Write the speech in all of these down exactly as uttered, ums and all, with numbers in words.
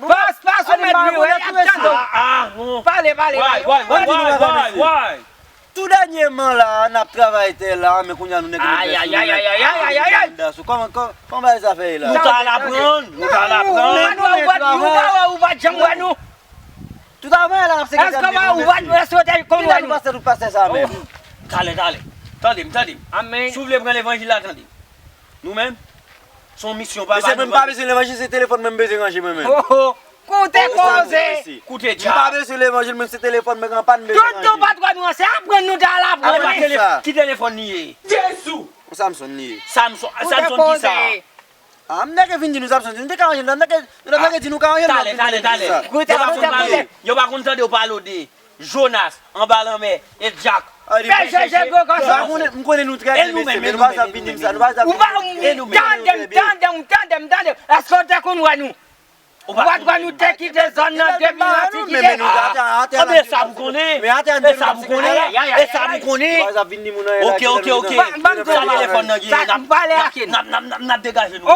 Pas, pas ou mèt li, wè, y ap tande w. Pale, pale, pale. Why, why, why, why, why? Tou dènyèman la, n ap travay tè la, men kounye a nou nèk nou vès nou. Ayayayayayayayay. Kòman, kòman, kòman bagay sa fè ye la? Nou t al aprann, nou t al aprann. Ou pa wè, ou pa wè, ou pa janm wè nou. Tout avan la, n ap seke. Èske ou pa, ou pa, èske ou te konn wè nou? Pastè, tout pastè sa menm. Talè, talè. Tande m, tande m. Amèn. Si w vle pran levanjil la, tande m. Nou menm, se yon misyon papa nou. Mesye, mwen pa bezwen levanjil, se telefòn mwen m bezwen ranje mwen menm. Koute koze. Koute djab. Mwen pa bezwen levanjil, mwen se telefòn mwen an pa n bezwen ranje. Tout nou pa twò nou an, se aprann nou t al aprann. Ki telefòn li ye? Jezi! Yon Samsung li ye. Samsung, Samsung ki sa? Ah, m nèk vin di nou Samsung, nou te ka ranje, nou nèk, nou nèk di nou ka ranje. Talè, talè, talè. Yo pa konn tande, yo pa konn tande w pale de Jonas, anba lanmè, e Dyak. P J G gwo kòchon. M konnen, m konnen nou trè byen, mesye, men nou pa bezwen vin di m sa, nou pa bezwen vin di m sa. Tande m, tande m, tande m, tande m. Èske w te konn wè nou? Ou pa t wè nou te kite zòn nan depi nou te kite? Anben sa pou konnen. E sa pou konnen. E sa pou konnen. Ok, ok, ok. Sa telefòn nan gen. N ap degaje nou.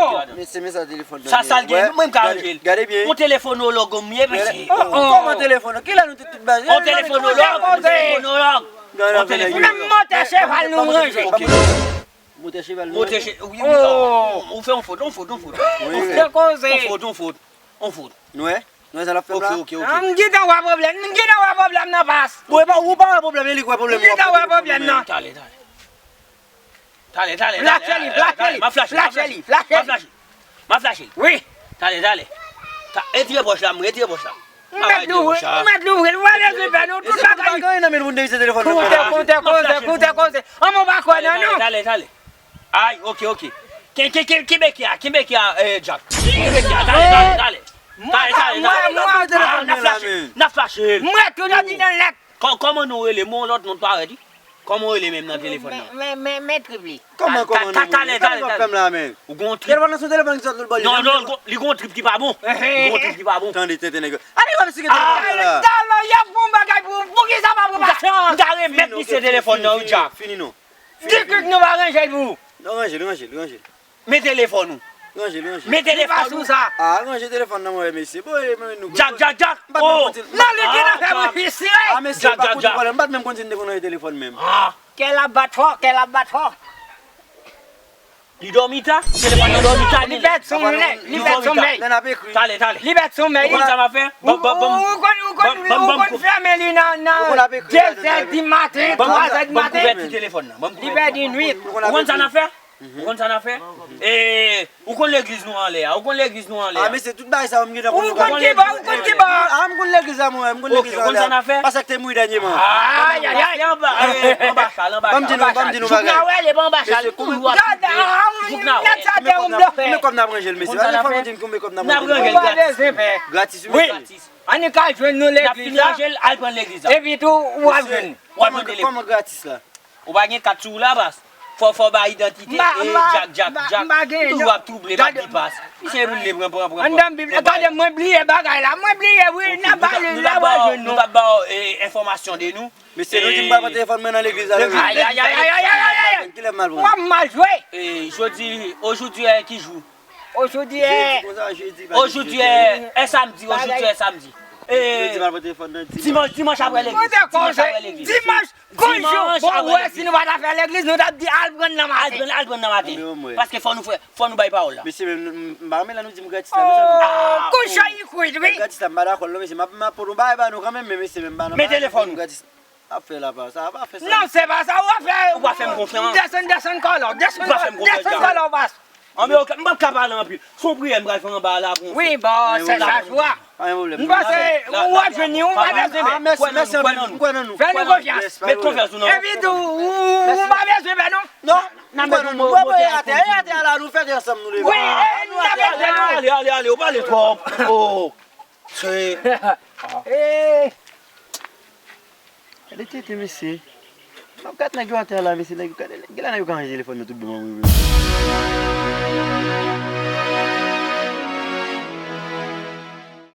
Sa, sa l gen, mwen m ka ranje l. Yon telefonolog m ye, mesye. Kòman telefonolog? Kilè nou te tout baz? Yon telefonolog, yon telefonolog. Yon telefonolog. Menm motè cheval nou ranje. Motè cheval nou ranje. Motè che-, wi, wi. Ou fè yon fot, yon fot, yon fot. Ou fè koze. Yon fot, yon fot. Yon fot. Nou wè? Nou wè sa l ap fè m la? Ok, ok, ok. M gentan wè pwoblèm, m gentan wè pwoblèm nan pas. Bon, e pa ou pa wè pwoblèm, e li k wè pwoblèm. M gentan wè pwoblèm nan. Talè, talè. Talè, talè, talè, talè. M ap flache, m ap flache. M ap flache. M ap flache. Wi. Talè, talè. Retire pòch la, m retire pòch la. M mèt louvri, m mèt louvri l. Ou pa bezwen pè non, tout bagay. Koute, koute, koute, koute. An, mwen pa kwè nan nou. Talè, talè. Ay, ok, ok. Kenbe ki a, kenbe ki a, Jack. Kenbe ki a, talè, talè, talè. Talè, talè, talè. N ap flache, n ap flache. Mwen tou nan di nan lèt. Kòman nou rele? Mwen yon lòt non parèt wi. Kòman w rele menm nan telefòn nan? Men, men, men trip li. Kòman, kòman nou rele? Talè, talè, talè. Ou gon trip. Telefòn nan se yon telefòn ki sot lòt bò. Non, non, li gon trip ki pa bon. Li gon trip ki pa bon. Tande tenten nèg yo. Ale wè si gen telefòn nan la. Talè, y ap gon bagay pou ou. Poukisa pa pran pasyans? M ta remèt misye telefòn nan wi, Jack. Fini non. Di krik nou pa ranje l pou ou. Non, ranje l, ranje l, ranje l. Men telefòn ou. Ranje l, ranje l. Men telefòn ou. Li pa sou sa. Ah, ranje telefòn nan mwen, mesye. Bon, e, men nou. Jack, Jack, Jack. Oh. Non, li gen afè pou li sire. Ah, mesye, pa koute pale. M pa t menm konn si n te konn ranje telefòn menm. Ah. Kè l ap bat fò, kè l ap bat fò. Li dòmi ta? Telefòn nan dòmi ta? Li pèdi sonmèy, li pèdi sonmèy. Talè, talè. Li pèdi sonmèy. Ou konn sa m ap fè? Ou konn, ou konn, ou konn fèmen li nan, nan de zè di maten, twa zè di maten. Ban m kouvèti telefòn nan. Li pèdi nwit. Ou konn sa n ap fè? Ou konn sa n ap fè? E, ou konn legliz nou anlè a? Ou konn legliz nou anlè a? Ah, mesye, tout bagay sa yo, m gentan konn. Ou konn ki bò? Ou konn ki bò? Ah, m konn legliz la, mwen, m konn legliz la. Ou konn sa n ap fè? Pastè k te mouri dènyèman. Ay, ay, ay. Anba, anba chal, anba chal. Ban m di nou, ban m di nou bagay. Jouk nan wè, li pa anba chal. Mesye, toujou ap. Gad, ah, nèg sa te yon blofè. Konbyen kòb n ap ranje l, mesye? Konbyen kòb n ap ranje l? Gratis, wi, mesye. Gratis. Annik al jwenn nou legliz la. N ap fin ranje l, al pran legliz la. Epi tou, w ap jwenn. W ap jwenn telefòn. Kòman gratis la? Ou pa gen kat sou ou la, pas? Fò, fò ba idantite, e, Jack, Jack, Jack. Ou toujou ap twouble, m ap di pas. Misye vin le pran, pran, pran, pran. Anndan Bib la, gade, mwen bliye bagay la, mwen bliye, wi, n ap pale, n ap rejwenn nou. Nou t ap ba w, e, enfòmasyon de nou. Mesye, nou di m pral pran telefòn mwen nan legliz la, legliz. Ay, ay, ay. Kilè m al pran? W ap mal jwe. E, jodi, aujourd'hui est ki jou? Aujourd'hui est, aujourd'hui est samedi, aujourd'hui est samedi. E, dimanch, dimanch apre legliz. Dimanch apre legliz. Dimanch. Bonjou. Bon, wè, si nou pa ta fè legliz, nou t ap di al pran nan maten. Al pran, al pran nan maten. Paske fò nou fè, fò nou bay pawòl la. Mesye, men, m, m pa renmen lè nou di m gratis la, non, sa nou. Oh, kouchay kwit, wi. Gratis la, m pa dakò, non, mesye, m ap, m ap pote yon bagay ba nou kanmenm, men mesye, men m pa nan. Men telefòn ou. Gratis. Ap fè la pa, sa pa fè sa. Non, se pa sa, w ap fè. Ou pa fè m konfyans. Desann, desann kòlè w, desann, desann kòlè w, pas. Anben, ok, m p ap ka pale anpil. Se yon priyè m pral fè anba la pou yon. Wi, bon, se sa jou a. Pa gen pwoblèm. M panse ou ap jwenn li, ou pa bezwen pè. Ah, mèsi, mèsi anpil. M kwè nan nou. Fè nou konfyans. Met konfyans ou nan. Epi tou, ou, ou pa bezwen pè non. Non, m kwè nan nou. Mwen voye atè, e atè a la, nou fèt ansanm nou leve. Wi, e n ap bezwen nou. Ale, ale, ale, ou pale twòp. Oh. Se. Eh. Gade tete, mesye. M ap gade nèg yo atè a la, mesye, nèg yo gade, gen la nèg yo ka ranje telefòn nan tout bon, wi, wi.